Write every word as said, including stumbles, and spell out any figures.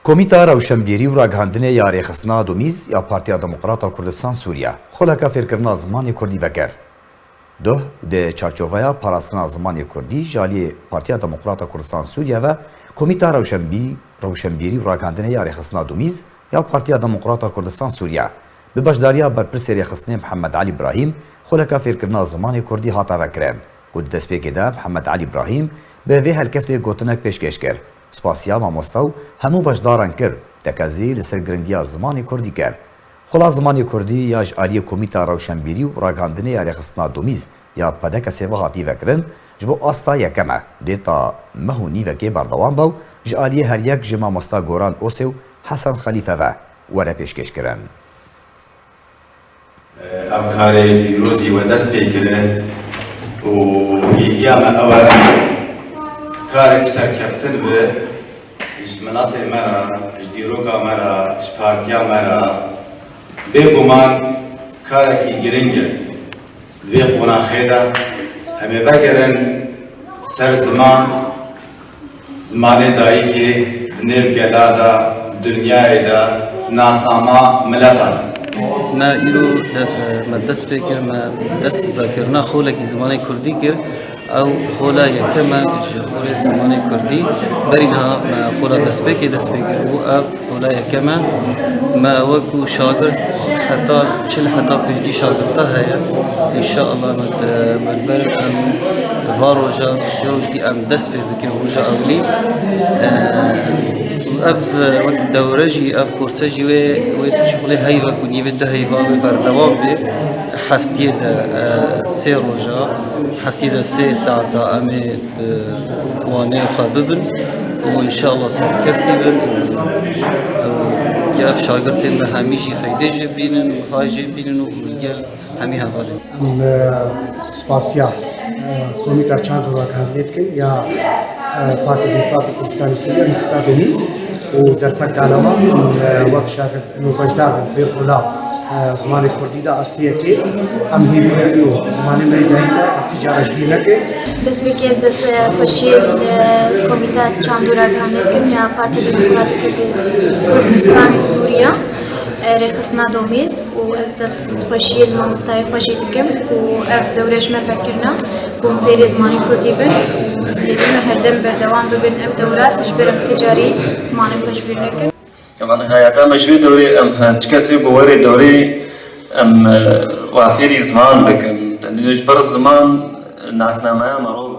Komîta Rewşenbîrî û Ragihandinê ya Rêxistina Domîz ya Partiya Demokrata Kurdistan Sûriye xoleka fêrkirina zimanê kurdî vekir. Duh di çarçoveya parastina zimanê kurdî ji aliyê Partiya Demokrata Kurdistan Sûriye ve Komîta Rewşenbî-, Rewşenbîrî û Ragihandinê ya Rêxistina Domîz ya Partiya Demokrata Kurdistan Sûriye bi beşdariya berpirsê rêxistinê Mihemed Elî Brahîm xoleka fêrkirina zimanê kurdî hate vekirin ku di destpêkê de Mihemed Elî Brahîm bi vê helkeftê gotinek pêşkêş kir. Spasiya mamosta û hemû beşdaran kir, tekezî li ser giringiya zimanê kurdî kir. Xola zimanê kurdî ya ji aliyê Komîta Rewşenbîrî û Ragihandinê ya Rêxistina Domîz ya P D K S ve hatî vekirin, ji bo asta yekem e, dê ta meh û nîvekê berdewam be û ji aliyê her yek ji mamosta Goran Osê û Hesen Xelîfe ve were pêşkêşkirin. Ev karê îrozî we dest pê kirin û hêviya me ew e, karek serkeftin bi ji miletê me re, ji dîroka me re, ji partiya me re. Bêguman karekî giring e. Di vê qonaxê de em ê vegerin ser ziman, zimanê dayikê di nêv gela de, dinyayê de nasnama miletan e. Me îro dest, me dest pê kir, me dest vekirina xolekî zimanê kurdî kir. Ew xola yekem e ji xolê zimanê kurdî. Berî niha me xola destpêkê dest pê kir û ev xola yekem e. Me wekû şagirt heta çil heta pêncî şagirta heye. Înşeallah me di, me li ber em va roja, sê rojkî em dest pê bikin roja ewlî. Ev wek dewre jî, ev kurse jî wê, wê şixulê heyvek û nîvê du heyva wê berdewam bê. Heftiyê de, e, sê roja, heftiyê de sê saeta em ê bi wanê xwe bibin û înşeallah serkeftî bin û, û ev şagirtên me hemî jî feydê jê bînin û fay jê bînin û li gel hemî hevalên. Em, e, spasiya, e, Komîta Çand û Ragihandinê dikin ya, e, Partiya Demokratîk Kurdistanê Sûriye, Rêxistina Domîz û derfet dane me, em, e, wek şagirt û beşdar bin vê xola, e, zimanê kurdî de astiyekê. Em hêvî ne û zimanê me yê dayîk e, em tîcara ji bîr neke. Destpêkê ez dest xweşiyê li Komîta Çand û Ragihandinê dikim ya Partiya Demokratîk Kurdistanê Sûriye, e, Rêxistina Domîz û ez dest xweşiyê li mamostayê xwe jî dikim ku ev dewre ji me vekirine ku em fêrê zimanê kurdî bin û ez hêvî me herdem berdewam bibin ev dewre ji ber em ti carî zimanê xwe ji bîr nekin. Em, heyata me ji vê dewrê, em, her çi kesê bi werê dewrê, em, e, wa fêrî ziman bikin. Ji ber ziman nasnameya mirov